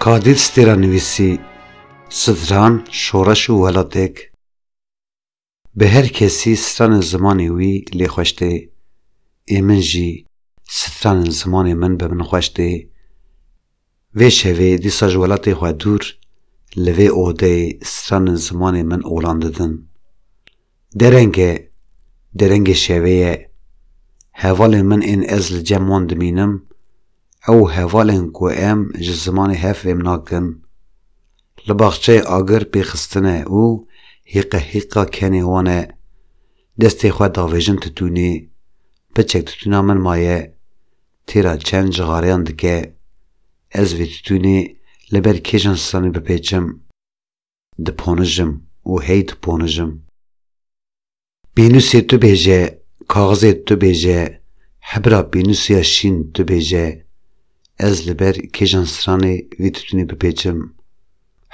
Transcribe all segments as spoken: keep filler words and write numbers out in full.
Kadîr Stêra nivîsî, Stran, şoreş û welatek. Bi her kesî stranên zimanê wî lê xweş tê. Ê min jî stranên zimanê min bi min xweş tê. Vê şevê dîsa ji welatê xwe dûr, li vê odeyê stranên zimanê min olan didin. Dereng e, derengê şevê ye. Hevalên min ên ez li cem wan dimînim, ew hevalên ku em ji zimanê hev fêm nakin. Li baxçeyê agir pêxistine û hîqehîqa kenê wan e. Destê xwe davêjin titûnê. Piçek titûna min maye. Têra çend cixareyan dike. Ez vê titûnê li ber kêjan stranê bipêçim. Diponijim û hey diponijim. Pênûsê tu bêje, kaxizê tu bêje, hebra pênûsê ya şîn tu bêje. Ez li ber kêjan stranê vî titûnê bipêçim.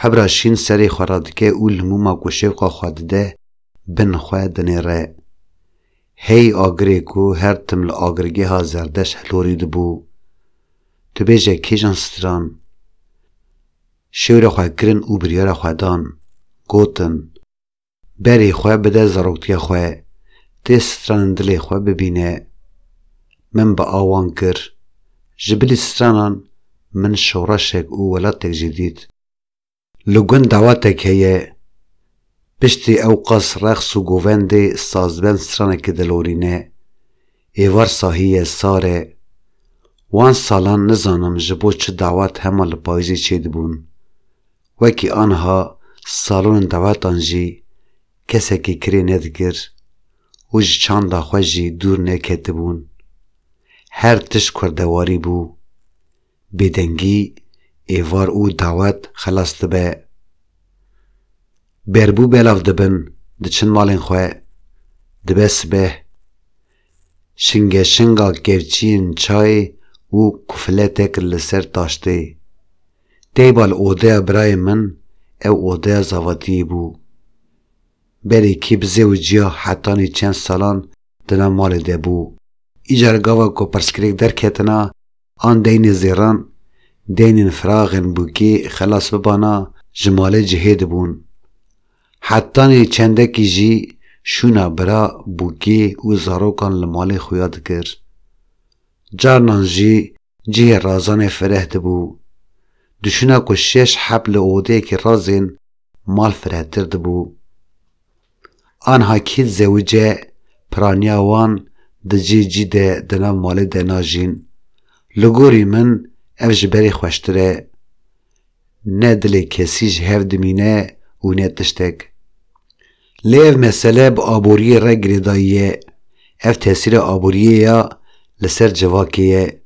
Hebra şîn serê xwe radike û limûma ku şewqa xwe dide, bin xwe dinêre. Hey agirê ku her tim li agirgeha zerdeş hilorî dibû. Tu bêje kêjan stran? Şêwra xwe kirin û biryara xwe dan. Gotin, berê xwe bide zaroktiya xwe, tê stranên dilê xwe bibîne. Min bi awan kir. Ji bilî stranan min şoreşek û welatek jî dît. Li gund dawetek heye. Piştî ew qas reqs û govendê sazbend stranekê dilorîne. Êvar sahî ye, sar e. Wan salan nizanim ji bo çi dawet hema li payîzê çêdibûn. Wekî aniha salonên dawetan jî kesekî kirê nedikir û ji çanda xwe jî dûr neketibûn. Her tişt kurdewarî bû. Bêdengî, êvar û dawet xelas dibe. Berbû belav dibin, diçin malên xwe, dibe sibeh. Şinge şinga kevçiyên çayê û kufiletek li ser taştê. Teyba li odeya birayê min, ew odeya zavatiyê bû. Berê kî bi zewiciya hetanî çend salan di nav malê de bû. Îcar gava ku pirsgirêk derketina, an deynê zêran, deynên firaxên bûkê xelas bibana, ji malê cihê dibûn. Hetanî çendekî jî şûna bira, bûkê û zarokan li malê xuya dikir. Carnan jî cihê razanê fireh dibû. Dişûna ku şeş heb li odeyekî razên mal firehtir dibû. Anha kî dizewice, piraniya wan di cihê cî de di nav malê de najîn. Li gorî min ev ji berê xweştir e. Ne dilê kesî ji hev dimîne û ne tiştek. Lê ev mesele bi aboriyê re girêdayî ye. Ev tesîra aboriyê ya li ser civakê ye.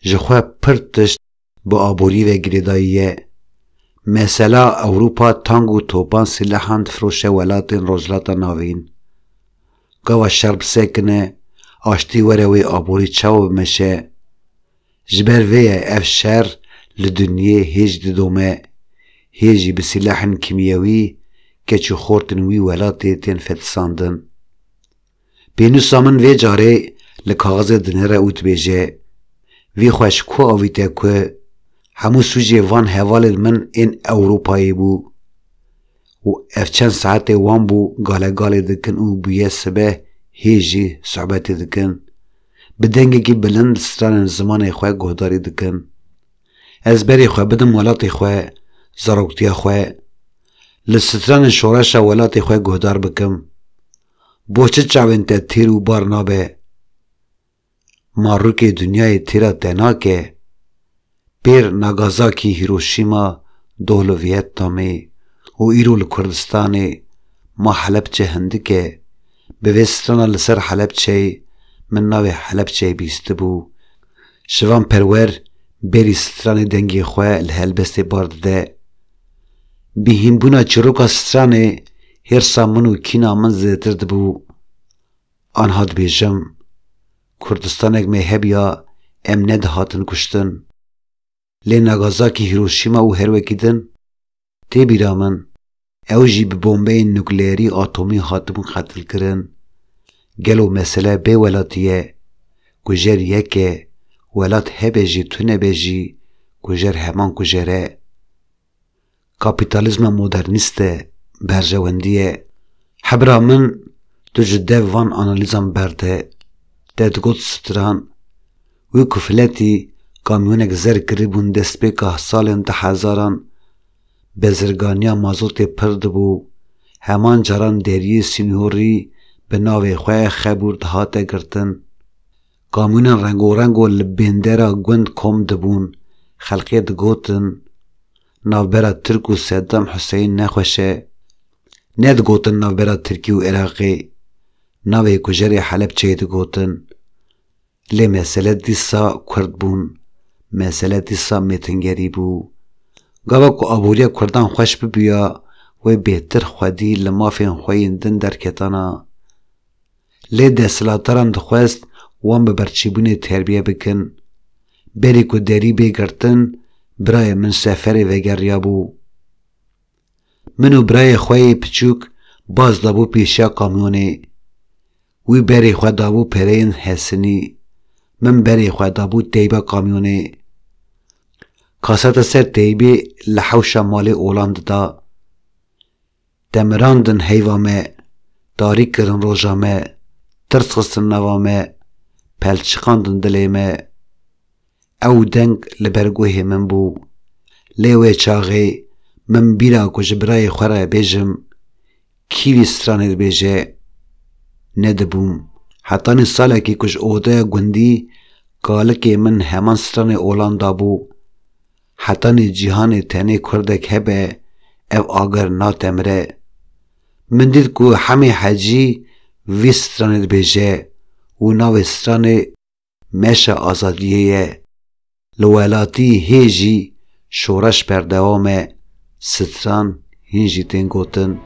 Ji xwe pir tişt bi aborî ve girêdayî ye. Mesela Ewropa tank û topan, silahan difiroşe welatên Rojhilata Navîn. Gava şer bisekine, aştî were wê aborî çawa bimeşe? Ji ber vê ye ev şer li dinyê hê jî didome, hê jî bi silahên kîmyewî keç û xortên wî welatê tên fetisandin. Pênûsa min vê carê li kaxizê dinêre û dibêje, vî xwe ji ku avîte ku hemû sûcê van hevalên min ên Ewropayê bû û ev çend saetê wan bû gale galê dikin û bûye sibeh hê jî sohbetê dikin. Bi dengekî bilind stranên zimanê xwe guhdarî dikin. Ez berê xwe bidim welatê xwe, zaroktiya xwe, li stranên şoreşa welatê xwe guhdar bikim. Bo çi çavên te têr û bar nabe? Ma rûkê dinyayê têra te nake? Pêr Nagasakî, Hiroşîma, doh li Viyetnamê û îro li Kurdistanê, ma Helebçe hindik e. Bi vê strana li ser Helebçeyê min navê Helebçeyê bîstibû. Şivan Perwer berî stranê dengê xwe li helbestê bar dide. Bi hînbûna çîroka stranê hêrsa min û kîna min zêdetir dibû. Anha dibêjim, Kurdistanek me hebiya, em nedihatin kuştin. Lê Nagasakî, Hiroşîma û her wekî din, tê bîra min, ew jî bi bombeyên nukleerî, atomî hatibûn qetilkirin. Gelo mesele bê welatî ye? Kujer yek e, welat hebe jî tune be jî, kujer heman kujer e. kapîtalîzma modernîst e, berjewendî ye. Hebra min, tu ji dev van analîzan berde. Te digot stran. Wî ku filetî kamyonek zer kiribûn destpêka salên du hezaran, bezirganiya mazotê pir dibû. Heman caran deriyê sînorî bi navê xwe Xebûr dihate girtin. Kamyonên rengorengo li bêndera gund kom dibûn. Xelkê digotin, navbera Tirk û Seddam Huseyîn nexweş e. Nedigotin navbera Tirkî û Iraqê. Navê kujerê Helebçeyê digotin. Lê mesele dîsa Kurd bûn. Mesele dîsa mêtingerî bû. Gava ku aboriya Kurdan xweş bibûya, wê bêhtir xwedî li mafên xwe yên din derketana. Lê desthilatdaran dixwest wan bi birçîbûnê terbiye bikin. Berî ku derî bê girtin, birayê min seferê vegeriyabû. Min û birayê xwe yê piçûk baz dabû pêşiya kamyonê. Wî berê xwe dabû pereyên hesinî. Min berê xwe dabû teyba kamyonê. Kaseta ser teybê li hewşa malê olan dida. Te mirandin heyva me, tarî kirin roja me, tirs xistin nava me, pelçiqandin dilê me. Ew deng li ber guhê min bû. Lê wê çaxê min bîra ku ji birayê xwe re bêjim, kî vî stranê dibêje, nedibûm. Hetanî salekî ku ji odeya gundî kalikê min heman stranê olan dabû. Hetanî cîhanê tenê kurdek hebe, ev agir natemire. Min dît ku Hemê Hecî vî stranê dibêje û navê stranê Meşa Azadiyê ye. Li welatî hê jî şoreş berdewam e, stran hîn jî tên gotin.